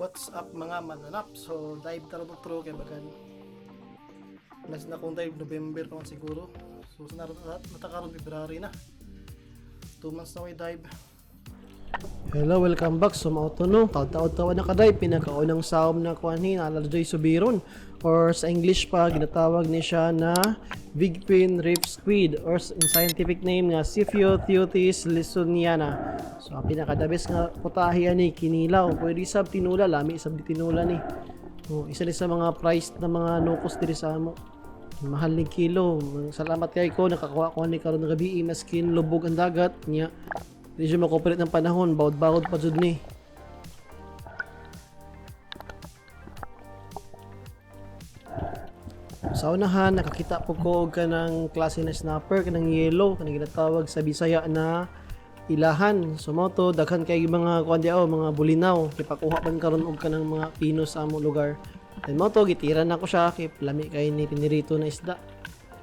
What's up, mga mananap? So dive taro to kay bagan. Last na kong dive November pa man siguro. So sa natakaron February na. 2 months na may dive. Hello, welcome back. So mao to, no. Taod-taod na ka-dive, pinakaunang saom na kuan ni naa joy subiron, or sa English pa ginatawag ni siya na Bigfin Reef Squid, or in scientific name nga Sephiotheutis lessoniana. So ang pinaka-the best nga putahe ani kinilaw, pwede sab tinula, lami sab tinula ni. Oh, isa ni sa mga price na mga nukos diri sa amo. Mahal ni kilo. Salamat kay ko nakakuha ko ni karon nga gabi maskin lubog ang dagat nya. Di siya makoperate ng panahon, bawod-bawod pa jud ni. Sa unahan, nakakita po ko og kanang klase na snapper, kanang yellow, kanang ginatawag sa Bisaya na ilahan. So mao to, daghan kay mga kuan di mga bulinaw kay pakuha man karon og kanang mga pino sa among lugar. Then mao to, gitira na ko siya kay lami kay ni pinirito na isda.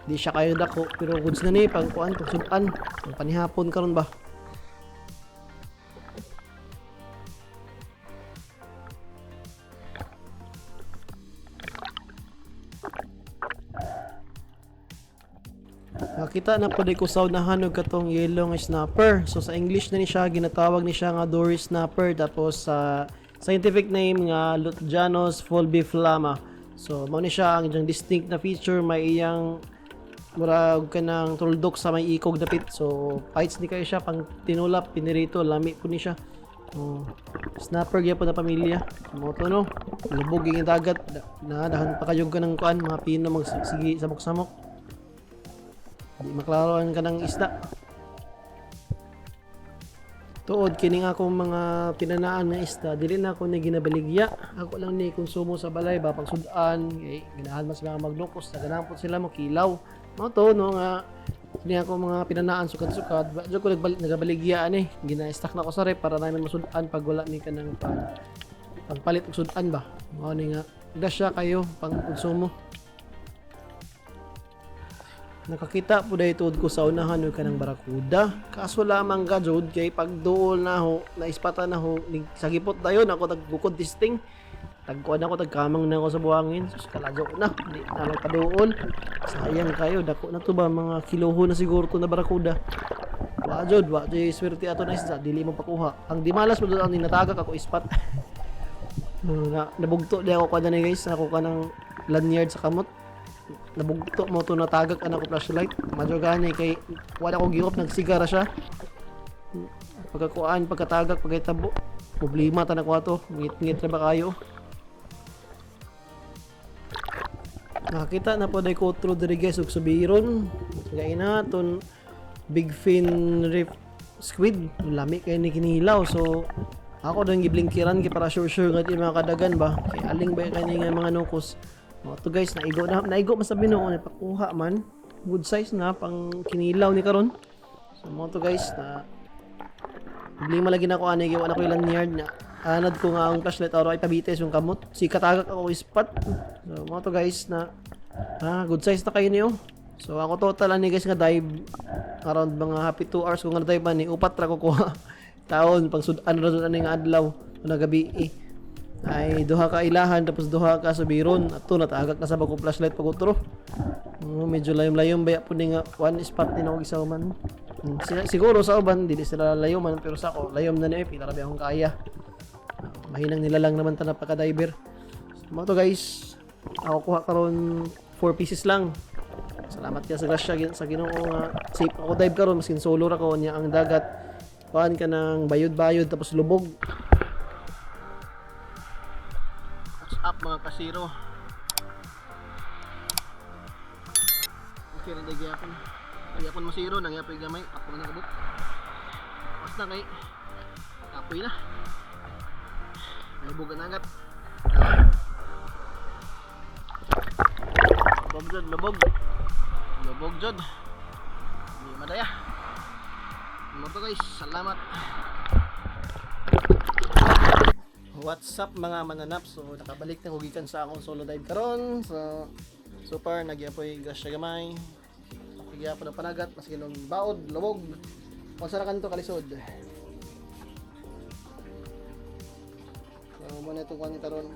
Di siya kayo dako pero goods na ni pang kuan, pang sudan, pang panihapon karon ba. Nakita na pud ko sa unahan og katong yellow nga snapper. So sa English na ni siya ginatawag ni siya nga Dory snapper, tapos sa scientific name nga Lutjanus fulviflamma. So mao ni siya ang iyang distinct na feature, may iyang murag kanang tuldok sa may ikog dapit. So fights ni kayo siya pang tinula, pinirito, lami po ni siya. Oh, snapper gyapon na pamilya. Mao to, no. Lubog yung dagat na dahan pa kayo kanang kuan, mga pino magsige samok-samok. Di maklaro ang kanang isda. Tuod kini nga akong mga pinanaan nga isda, dili na ako ni ginabaligya. Ako lang ni konsumo sa balay ba pagsudan, kay ganahan man sila magnukos, naganahan sila mo kilaw. Mao to, no, nga kini ako mga pinanaan sukad-sukad, wa jud ko nagabaligya ani. Gina-stock na ko sa ref para namin masudan pag wala ni kanang pagpalit og sudan ba. Mao ni nga siya kayo pang konsumo. Nakakita po dahil tuod ko sa unahan og kanang barakuda. Kaso lamang ka jud kay pagduol na ho, naispatan na ho, sa gipot dayon ako tagbukod testing. Tagkuan ako, tagkamang na ako sa buhangin. Sus, kaladyo ko na. Di na magpaduol. Sayang kayo, dako na to ba, mga kiloho na siguro to na barakuda. Wa jud, wa jud swerte ato na isda, dili mo pakuha. Ang dimalas mo doon ang natagak ako ispat. Na, nabugto di ako kada ni guys, ako ka ng lanyard sa kamot, nabugto mo to, natagak anak ko flashlight. Madyo gani kay wala ko giop, nagsigara siya pagkakuan, pagkatagak, pagkatabo, problema ta na ko ato, ngit-ngit na ba kayo. Nakakita na po ko otro diri guys og subiron, gay na ton big fin reef squid, lami kay ni kinilaw. So ako doon giblinkiran kay para sure sure nga di mga kadagan ba, kay aling ba kani nga mga nukos. Mao to guys, naigo na, naigo man sa Ginoo, pakuha man, good size na pang kinilaw ni karon. So mao to guys, na problema lagi na ako ani kay wala ko lanyard na anad ko nga ang flashlight araw ay pabites yung kamot si katagak ako ispat. So mao to guys na good size na kayo niyo. So ako total ani guys nga dive, around mga happy 2 hours ko nga dive ani, upat ra ko kuha taon pang sudan ra jud ani nga adlaw na gabi eh. Ay duha ka ilahan tapos duha ka subiron, ato natagak na sa bago flashlight pag utro. Oh, medyo layom-layom baya po ni nga one spot ni ako isa man. Siguro sa uban dili sila layo man, pero sa ako layom na ni, pila ra ba akong kaya. Mahinang nila lang naman ta napaka-diver. So, mao to guys, ako kuha karon 4 pieces lang. Salamat kaya sa grasya sa Ginoo nga safe ako dive karon maskin solo ra ko niya, ang dagat kuan ka ng bayod-bayod tapos lubog. What's up, mga kasiro? Okay ra gyapon. Gyapon mo zero nang yapoy gamay, ako na kabuk. Basta kay kapoy na. Lubog ang dagat. Lubog jud, lubog. Lubog jud. Di madaya. Mao to guys, salamat. What's up, mga mananap? So nakabalik na ko gikan sa akong solo dive karon. So super nagyapoy grasya gamay. Okay gyapon ang panagat maski nung baod, lubog. Unsa ra kanto kalisod. So So mo na itong kuha karon.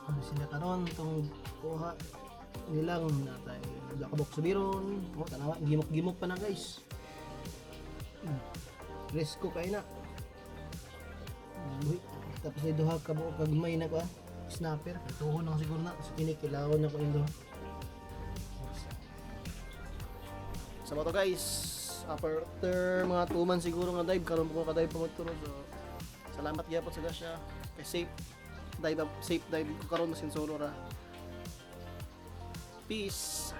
Ano sila karon itong kuha nilang natay Jakabok subiron. Oh, tanawa, gimok-gimok pa na, guys. Presko kay na. Uy, tapos ay duha ka buok kagmay na ko ah. Snapper. Tuhon lang siguro na. Sa kinikilaw na ko yung duha. Sa to, guys, after mga 2 months siguro nga dive, karon ko ka-dive pa mo so salamat gyapon sa Gasya. Kay safe dive, safe dive ko karon masin solo ra. Peace.